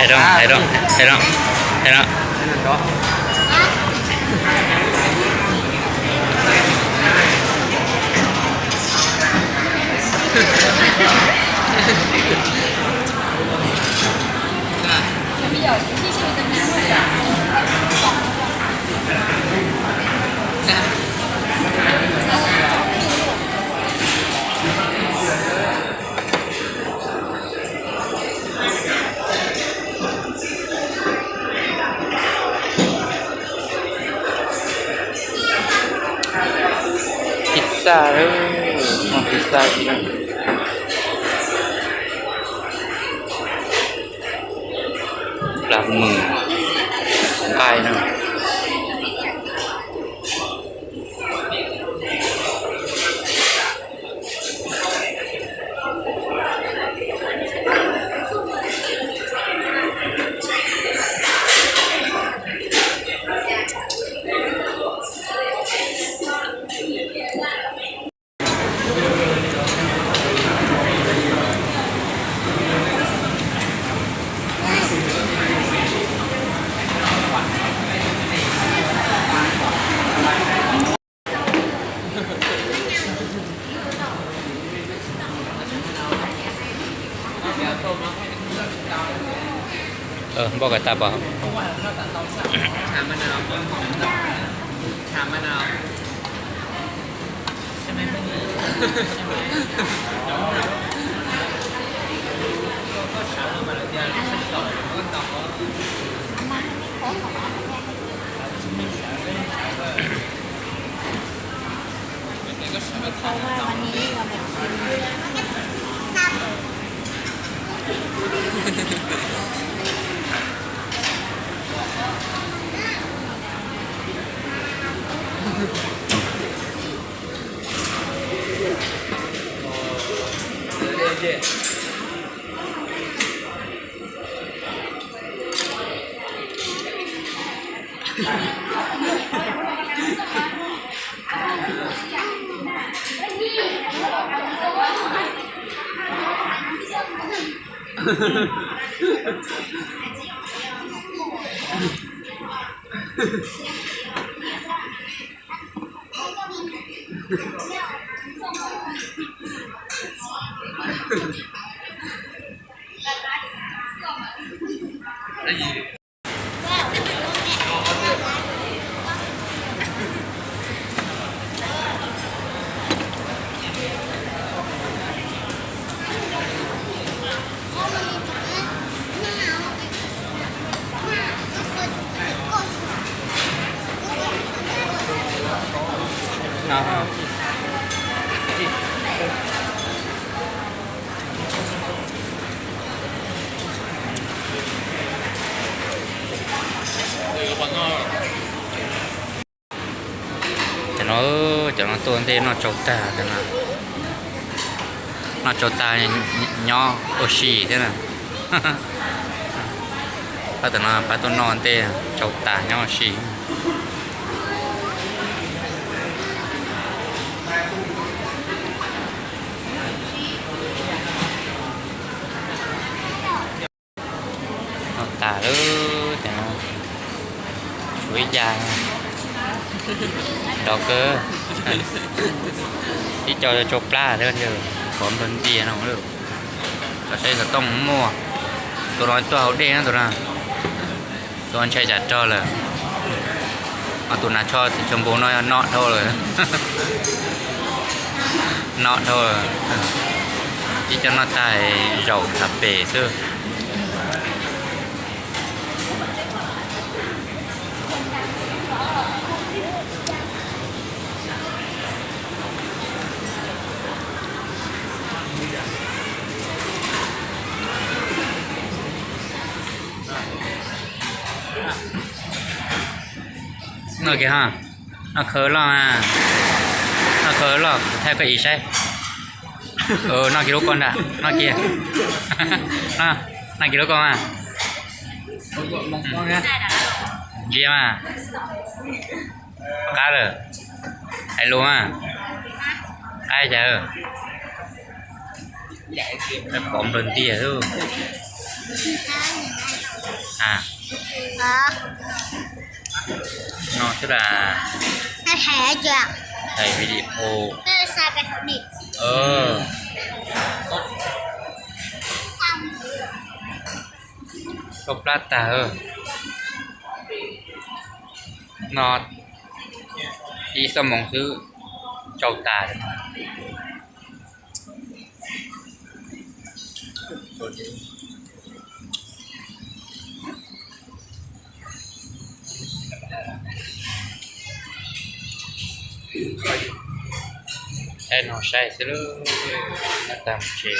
Hais rau, hais rau, hais rau. Pizza, muaj pizza, plas mws, nqaij no. Npoj kav tas pom. Cov no, cov no tuaj ntej noj tsau tag, noj tsau tag nyob ua si thiab na. Pab tam no pab tuaj noj ntej tsau tag nyob ua si. Noj tas lawm, tshuav ib yam nrov kawg. Ib co tsau plab thiab, pov nplawg ntias no lawm. Los saib xov tooj muaj. Tus no tuaj hauv dej na tus no. Tus no ntshai tsam rog lawm. Ho tus nas tsho txiv tsho npus no yog noj dhau lawm. Noj dhau lawm. Ib co noj tag zaum nram pem xwb. Noj kiag ho, noj khawv loj, noj khawv loj kuv thaij koj ib saib. Noj kiag lub koj ntag, noj kiag. Noj kiag lub koj mas. Ntsia mas. Qab lawm. Hais lus mas. Qab cas. Pov nplawg ntias xwb. A, no xwb las. Thaij video. Tsau plab tag. No ib xuab moos xwb tsau tas. Saib no saib xwb lawm, nyob tag mus tsev.